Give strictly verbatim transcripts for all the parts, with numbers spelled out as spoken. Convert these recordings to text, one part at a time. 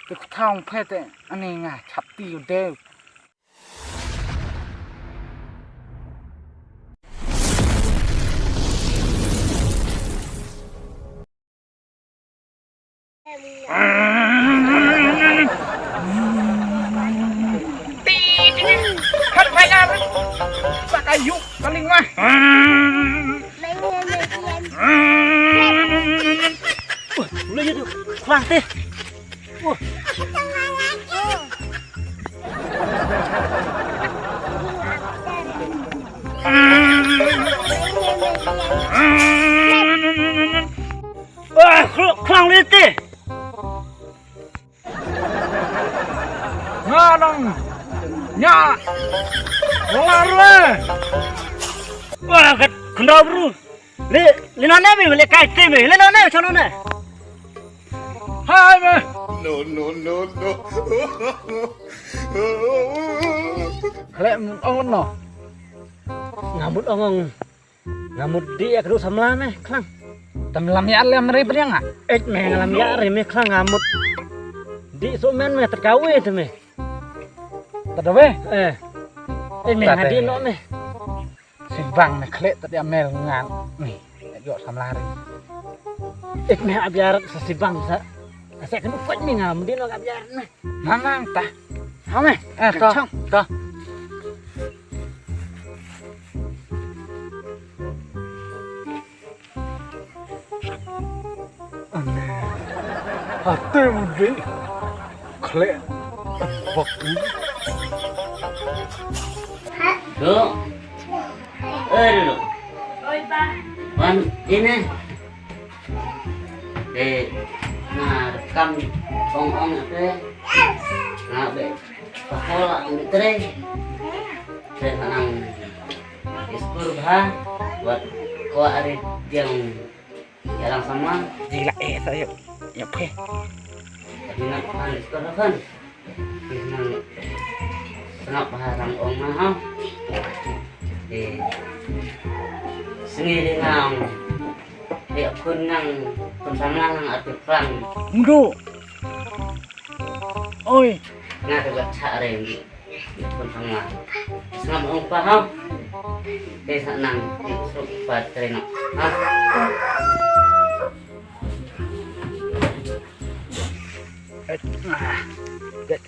Te kthang phet te ani nga chap ti u de. Hat bai ar. Sa ka yuk ka ling mah. Wah, lu ya tu. Khlang teh. Wah. Wah, khlang, khlang liti. Nga nang nya. Wala rue. Wah, kat khundra bru. Le, le nane me, le kai te me, le nane, chano ne. Hai me. No, no, no, no. Khleh mut ong no. Nga mut ong ong. Nga mut dih ïa ka duh samla me, khlang. Tam lam ïa lem re bring ah. Ej me nga lam ïa re me khlang nga mut. Dih so men me tat kawe te me. Tat kawe? Eh. Ej me nga dih no me. Sibang me khleh tat ïa mel ngan. Ni, ïoh samla re. Ej me ap ïa rat sa sibang sa. Sa ka duh kwat me nga mut dih no ap ïa rat me. Mamang ta. Ha me. Eh, to. Chong. To. Ane. Hate mbe. Khleh. Bok. Do. Eh, do. Oi, pa. Wan ini. Eh, na rekam ong ong ate. Na be. Pakol ang tre. Tre nang. Iskur bha, wat ko ari diang yalang sama. Jila eh sa yuk, yuk phe. Tapi nak kan iskur kan. Nang sengap bha rang ong ma ha. Eh, sengi di nang. Dia kun nang kun sama nang arti perang. Ndu. Oi. Nga tu gat chak rem. Pun hang nga. Sngap hang pa ha. Te sa nang. Suk pa tre na. Ha. Eh, ah.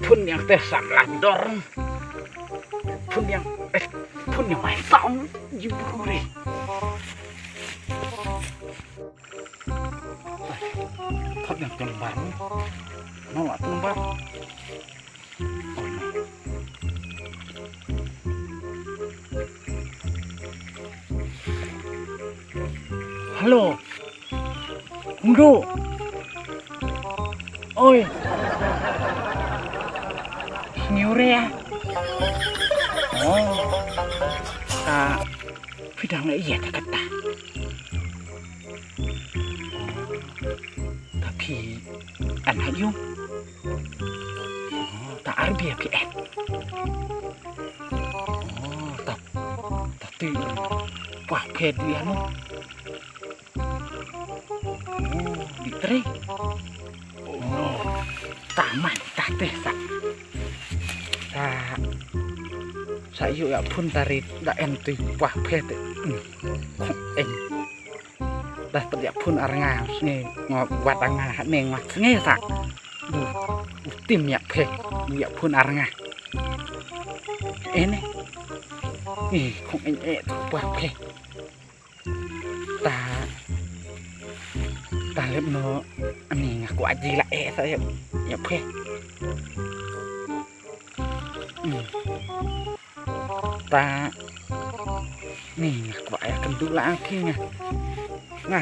Pun yang te sa lang dor. Pun yang, eh, pun yang mai taung. Jiburi. Thot yang tung bar. Nolak tung bar. Halo. Hungdu. Oi. Sniure ya. Oh. Ka phi dang ïa ta kata. Ta phi an ha ïu. Oh, ta ar bia phi eh. Oh, ta, ta ti. Wah, phi di anu. Oh, di tre. Oh, ta man, ta te sa. Sa, sa ïu ïa phun ta ri da en tu wah phe te. Hmm. Khong eng. Da ta ïa phun ar nga sngi nga wat ar nga ne nga sngi sa. Bu, bu tim ïa phe, bu ïa phun ar nga. Ene. Ih, khong eng eh tu wah phe. Ta, ta lep no, ani nga kwah ji la eh sa ïa, ïa phe. Hmm. Ta, ni nga kwah ïa kynduh la ang phi nga. Nga,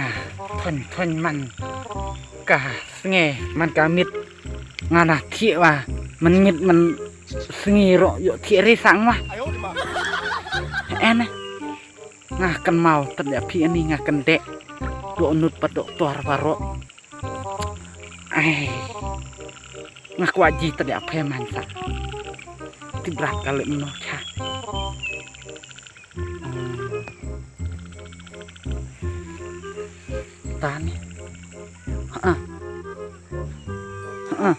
thon, thon man ka sngi, man ka miet. Nga na thiah wa, man miet, man sngi ro, ïoh thiah re sang wa. Ene. Nga kynmaw tat ïa phi ani nga kyndeh. Doh nud pat doh tor baroh. Ai. Nga kwah ji tat ïa phi man sa. Ti brat ka leh mno cha. Hmm. Tani. Ha. Ha.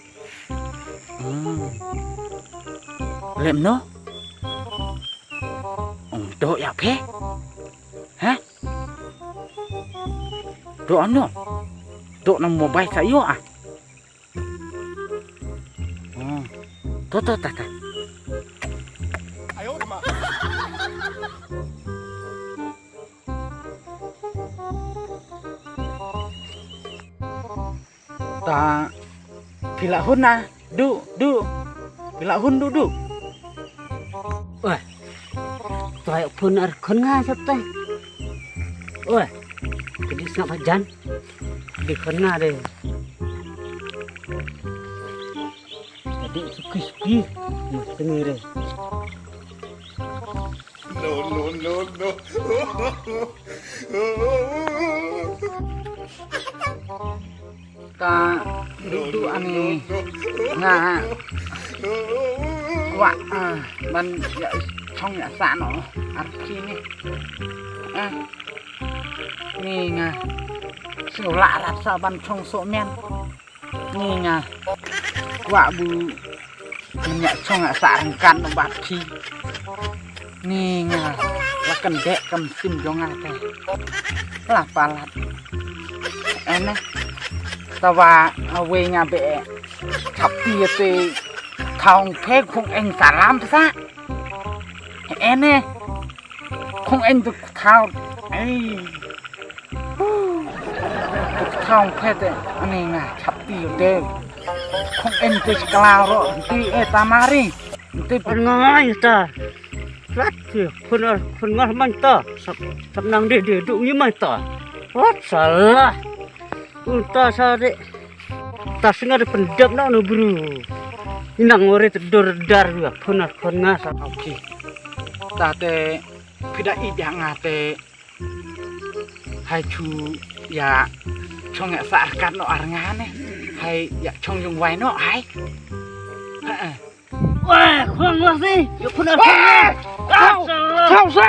Em no? Ong to ya phe? Ha? To ano? To na mobile sa yo ah. Hmm. To to ta ta. Ta phi la hun na du du. Phi la hun du du. Oi. Toi phun ar khun nga sat tai. Oi. Kedi sngap hajan. Di khun nga de. Kedi suki suki. Mas tengere. No, no, no, no. Ka du du ani nga kwah ah, ban ya chong ya sa no arki ni. Ah, ni nga sngewlah rat sa ban chong so men. Ni nga kwah bu nyak chong a sa rengkan no bat phi. Ni nga la kan dek kam sim jong nga te. La palat. Ene. Tawa awe nga be chap ti te thong phe khong eng salam sa. Ene. Khong eng tu thao. Ei. Tu thao phe te ani nga chap ti de. Khong eng tu skla ro ti e tamari. Ti pan ngai ta. Rat ti khun khun ngar man ta. Sap sap nang de de du ngi man ta. Wat salah. Unta sa de. Ta sngar pendep na no bru. Inang ore te dor dar wa khun khun nga sa. Okay. Ta te phi da i biang nga te. Hai chu ya chong ya sa arkat no ar nga ne. Hai ya chong yung wai no hai. Wah, khun nga si. Ya khun ar khun nga. Thao sa.